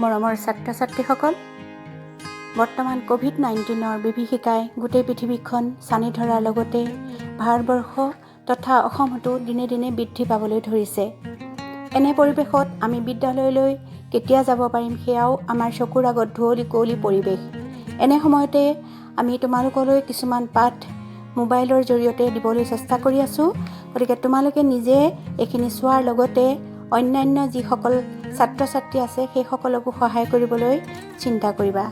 মৰমৰ ছাত্ৰ ছাত্ৰীসকল, বৰ্তমান ক'ভিড-19ৰ বিভীষিকাই গোটেই পৃথিৱীখন ছানি ধৰাৰ লগতে ভাৰতবৰ্ষ তথা অসমতো দিনে দিনে বৃদ্ধি পাবলৈ ধৰিছে। এনে পৰিৱেশত আমি বিদ্যালয়লৈ কেতিয়া যাব পাৰিম, সেয়াও আমাৰ চকুৰ আগত ধুঁৱলি কুঁৱলী পৰিৱেশ। এনে সময়তে আমি তোমালোকলৈ কিছুমান পাঠ মোবাইলৰ জৰিয়তে দিবলৈ চেষ্টা কৰি আছোঁ। গতিকে তোমালোকে নিজে এইখিনি চোৱাৰ লগতে অন্যান্য যিসকল ছাত্ৰ ছাত্ৰী আছে, সেইসকলকো সহায় কৰিবলৈ চিন্তা কৰিবা।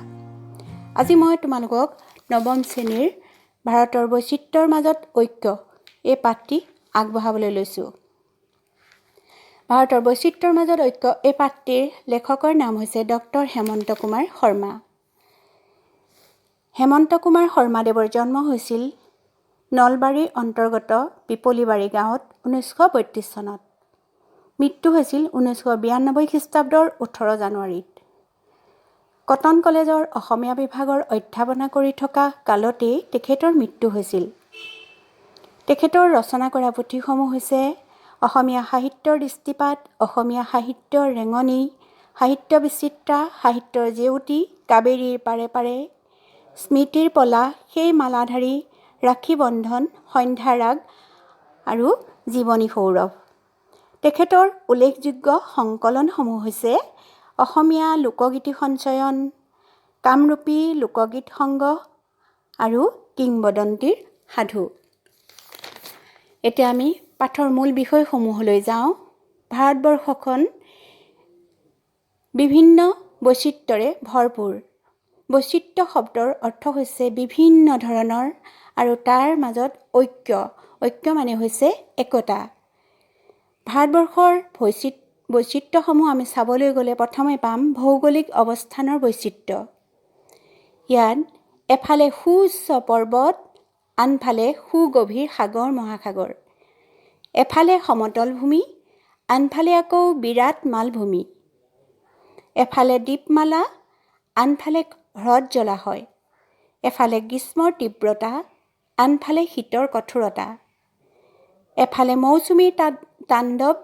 আজি মই তোমালোকক নৱম শ্ৰেণীৰ "ভাৰতৰ বৈচিত্ৰ্যৰ মাজত ঐক্য" এই পাঠটি আগবঢ়াবলৈ লৈছোঁ। "ভাৰতৰ বৈচিত্ৰ্যৰ মাজত ঐক্য" এই পাঠটিৰ লেখকৰ নাম হৈছে ডক্টৰ হেমন্ত কুমাৰ শৰ্মা। হেমন্ত কুমাৰ শৰ্মাদেৱৰ জন্ম হৈছিল নলবাৰীৰ অন্তৰ্গত পিপলিবাৰী গাঁৱত 1932 চনত। মৃত্যু হৈছিল 1992 খ্ৰীষ্টাব্দৰ 18 জানুৱাৰীত। কটন কলেজৰ অসমীয়া বিভাগৰ অধ্যাপনা কৰি থকা কালতেই তেখেতৰ মৃত্যু হৈছিল। তেখেতৰ ৰচনা কৰা পুথিসমূহ হৈছে অসমীয়া সাহিত্যৰ দৃষ্টিপাত, অসমীয়া সাহিত্যৰ ৰেঙনি, সাহিত্য বিচিত্ৰা, সাহিত্যৰ জেউতি, কাবেৰীৰ পাৰে পাৰে, স্মৃতিৰ পলা, সেই মালাধাৰী, ৰাখী বন্ধন, সন্ধ্যাৰাগ আৰু জীৱনী সৌৰভ। তেখেতৰ উল্লেখযোগ্য সংকলনসমূহ হৈছে অসমীয়া লোকগীতি সঞ্চয়ন, কামৰূপী লোকগীত সংগ্ৰহ আৰু কিংবদন্তীৰ সাধু। এতিয়া আমি পাঠৰ মূল বিষয়সমূহলৈ যাওঁ। ভাৰতবৰ্ষখন বিভিন্ন বৈচিত্ৰ্যৰে ভৰপূৰ। বৈচিত্ৰ্য শব্দৰ অৰ্থ হৈছে বিভিন্ন ধৰণৰ আৰু তাৰ মাজত ঐক্য। ঐক্য মানে হৈছে একতা। ভাৰতবৰ্ষৰ বৈচিত্ৰ্যসমূহ আমি চাবলৈ গ'লে প্ৰথমে পাম ভৌগোলিক অৱস্থানৰ বৈচিত্ৰ্য। ইয়াত এফালে সুউচ্চ পৰ্বত, আনফালে সুগভীৰ সাগৰ মহাসাগৰ, এফালে সমতল ভূমি, আনফালে আকৌ বিৰাট মালভূমি, এফালে দ্বীপমালা, আনফালে হ্ৰদ জলাশয়, এফালে গ্ৰীষ্মৰ তীব্ৰতা, আনফালে শীতৰ কঠোৰতা, এফালে মৌচুমীৰ তাণ্ডৱ,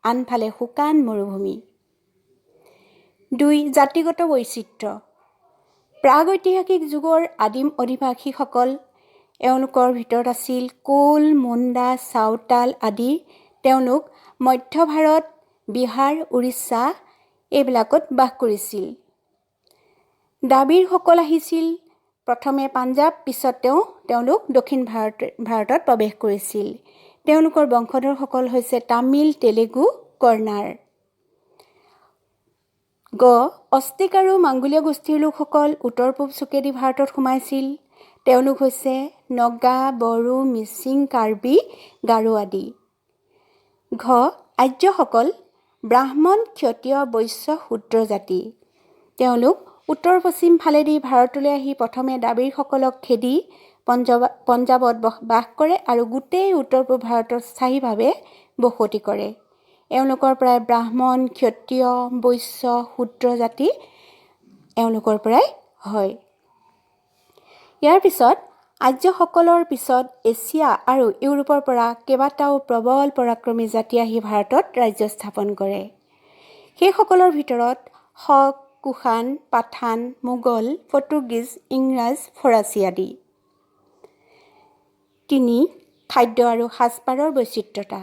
আনফালে শুকান মৰুভূমি। দুই, জাতিগত বৈচিত্ৰ্য। প্ৰাগৈতিহাসিক যুগৰ আদিম অধিবাসীসকল, এওঁলোকৰ ভিতৰত আছিল কোল, মুণ্ডা, চাওতাল আদি। তেওঁলোক মধ্য ভাৰত, বিহাৰ, উৰিষ্যা এইবিলাকত বাস কৰিছিল। দ্ৰাবিড়সকল আহিছিল প্ৰথমে পাঞ্জাৱ, পিছত তেওঁলোক দক্ষিণ ভাৰতত প্ৰৱেশ কৰিছিল। তেওঁলোকৰ বংশধৰসকল হৈছে তামিল, তেলেগু, কন্নড়। গ, অষ্টিক আৰু মাংগোলীয় গোষ্ঠীৰ লোকসকল উত্তৰ পূব চুকেদি ভাৰতত সোমাইছিল। তেওঁলোক হৈছে নগা, বড়ো, মিচিং, কাৰ্বি, গাৰো আদি। ঘ, আৰ্যসকল ব্ৰাহ্মণ, ক্ষত্ৰিয়, বৈশ্য, শূদ্ৰ জাতি। তেওঁলোক উত্তৰ পশ্চিম ফালেদি ভাৰতলৈ আহি প্ৰথমে দ্ৰাবিড়সকলক খেদি পঞ্জাৱত বাস কৰে আৰু গোটেই উত্তৰ পূব ভাৰতত স্থায়ীভাৱে বসতি কৰে। এওঁলোকৰ পৰাই ব্ৰাহ্মণ, ক্ষত্ৰিয়, বৈশ্য, শূদ্ৰ জাতি এওঁলোকৰ পৰাই হয়। ইয়াৰ পিছত আৰ্যসকলৰ পিছত এছিয়া আৰু ইউৰোপৰ পৰা কেইবাটাও প্ৰবল পৰাক্ৰমী জাতি আহি ভাৰতত ৰাজ্য স্থাপন কৰে। সেইসকলৰ ভিতৰত শক, কুষাণ, পাঠান, মোগল, পৰ্তুগীজ, ইংৰাজ, ফৰাচী আদি। তিনি, খাদ্য আৰু সাজপাৰৰ বৈচিত্ৰতা।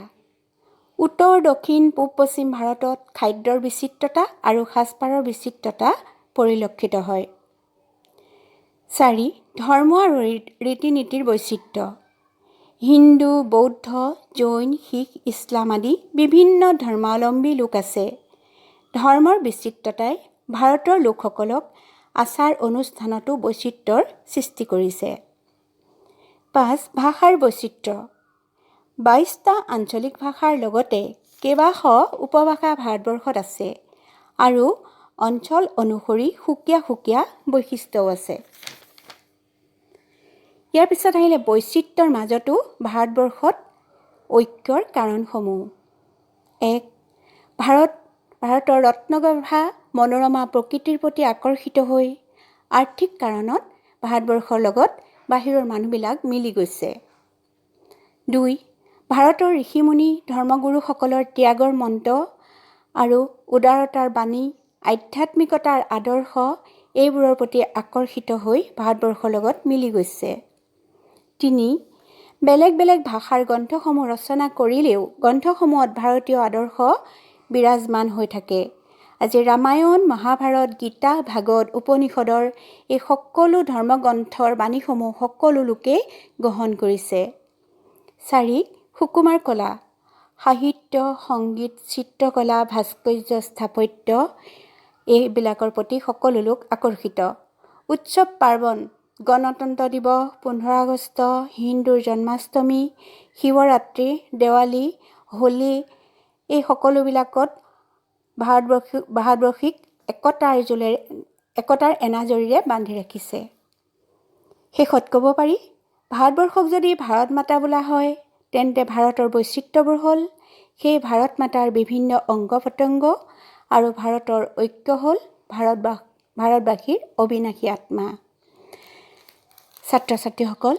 উত্তৰ, দক্ষিণ, পূব, পশ্চিম ভাৰতত খাদ্যৰ বিচিত্ৰতা আৰু সাজপাৰৰ বিচিত্ৰতা পৰিলক্ষিত হয়। চাৰি, ধৰ্ম আৰু ৰীতি নীতিৰ বৈচিত্ৰ্য। হিন্দু, বৌদ্ধ, জৈন, শিখ, ইছলাম আদি বিভিন্ন ধৰ্মাৱলম্বী লোক আছে। ধৰ্মৰ বিচিত্ৰতাই ভাৰতৰ লোকসকলক আচাৰ অনুষ্ঠানতো বৈচিত্ৰ্যৰ সৃষ্টি কৰিছে। পাঁচ, ভাষাৰ বৈচিত্ৰ্য। 22টা আঞ্চলিক ভাষাৰ লগতে কেইবাশ উপভাষা ভাৰতবৰ্ষত আছে আৰু অঞ্চল অনুসৰি সুকীয়া সুকীয়া বৈশিষ্ট্যও আছে। ইয়াৰ পিছত আহিলে বৈচিত্ৰ্যৰ মাজতো ভাৰতবৰ্ষত ঐক্যৰ কাৰণসমূহ। এক, ভাৰতৰ ৰত্নগৰ্ভা মনোৰমা প্ৰকৃতিৰ প্ৰতি আকৰ্ষিত হৈ আৰ্থিক কাৰণত ভাৰতবৰ্ষৰ লগত বাহিৰৰ মানুহবিলাক মিলি গৈছে। দুই, ভাৰতৰ ঋষিমুনি, ধৰ্মগুৰুসকলৰ ত্যাগৰ মন্ত্ৰ আৰু উদাৰতাৰ বাণী আধ্যাত্মিকতাৰ আদৰ্শ, এইবোৰৰ প্ৰতি আকৰ্ষিত হৈ ভাৰতবৰ্ষৰ লগত মিলি গৈছে। 3, বেলেগ বেলেগ ভাষাৰ গ্ৰন্থসমূহ ৰচনা কৰিলেও গ্ৰন্থসমূহত ভাৰতীয় আদৰ্শ বিৰাজমান হৈ থাকে। আজি ৰামায়ণ, মহাভাৰত, গীতা, ভাগৱত, উপনিষদৰ এই সকলো ধৰ্মগ্ৰন্থৰ বাণীসমূহ সকলো লোকেই গ্ৰহণ কৰিছে। 4, সুকুমাৰ কলা, সাহিত্য, সংগীত, চিত্ৰকলা, ভাস্কৰ্য, স্থাপত্য এইবিলাকৰ প্ৰতি সকলো লোক আকৰ্ষিত। উৎসৱ পাৰ্বণ, গণতন্ত্ৰ দিৱস, 15 আগষ্ট, হিন্দুৰ জন্মাষ্টমী, শিৱৰাত্ৰি, দেৱালী, হোলী এই সকলোবিলাকত ভাৰতবৰ্ষীক একতাৰ এনাজৰীৰে বান্ধি ৰাখিছে। শেষত ক'ব পাৰি, ভাৰতবৰ্ষক যদি ভাৰত মাতা বোলা হয়, তেন্তে ভাৰতৰ বৈচিত্ৰ্যবোৰ হ'ল সেই ভাৰত মাতাৰ বিভিন্ন অংগ প্ৰত্যংগ আৰু ভাৰতৰ ঐক্য হ'ল ভাৰতবাসীৰ অবিনাশী আত্মা। ছাত্ৰ ছাত্ৰীসকল,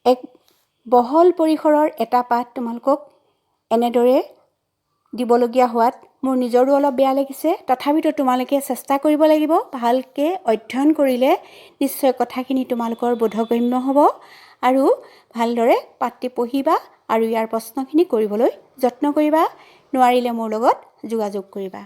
এক বহল পৰিসৰৰ এটা পাঠ তোমালোকক এনেদৰে দিবলগীয়া হোৱাত মোৰ নিজৰো অলপ বেয়া লাগিছে। তথাপিতো তোমালোকে চেষ্টা কৰিব লাগিব। ভালকৈ অধ্যয়ন কৰিলে নিশ্চয় কথাখিনি তোমালোকৰ বোধগম্য হ'ব আৰু ভালদৰে পাঠটি পঢ়িবা আৰু ইয়াৰ প্ৰশ্নখিনি কৰিবলৈ যত্ন কৰিবা। নোৱাৰিলে মোৰ লগত যোগাযোগ কৰিবা।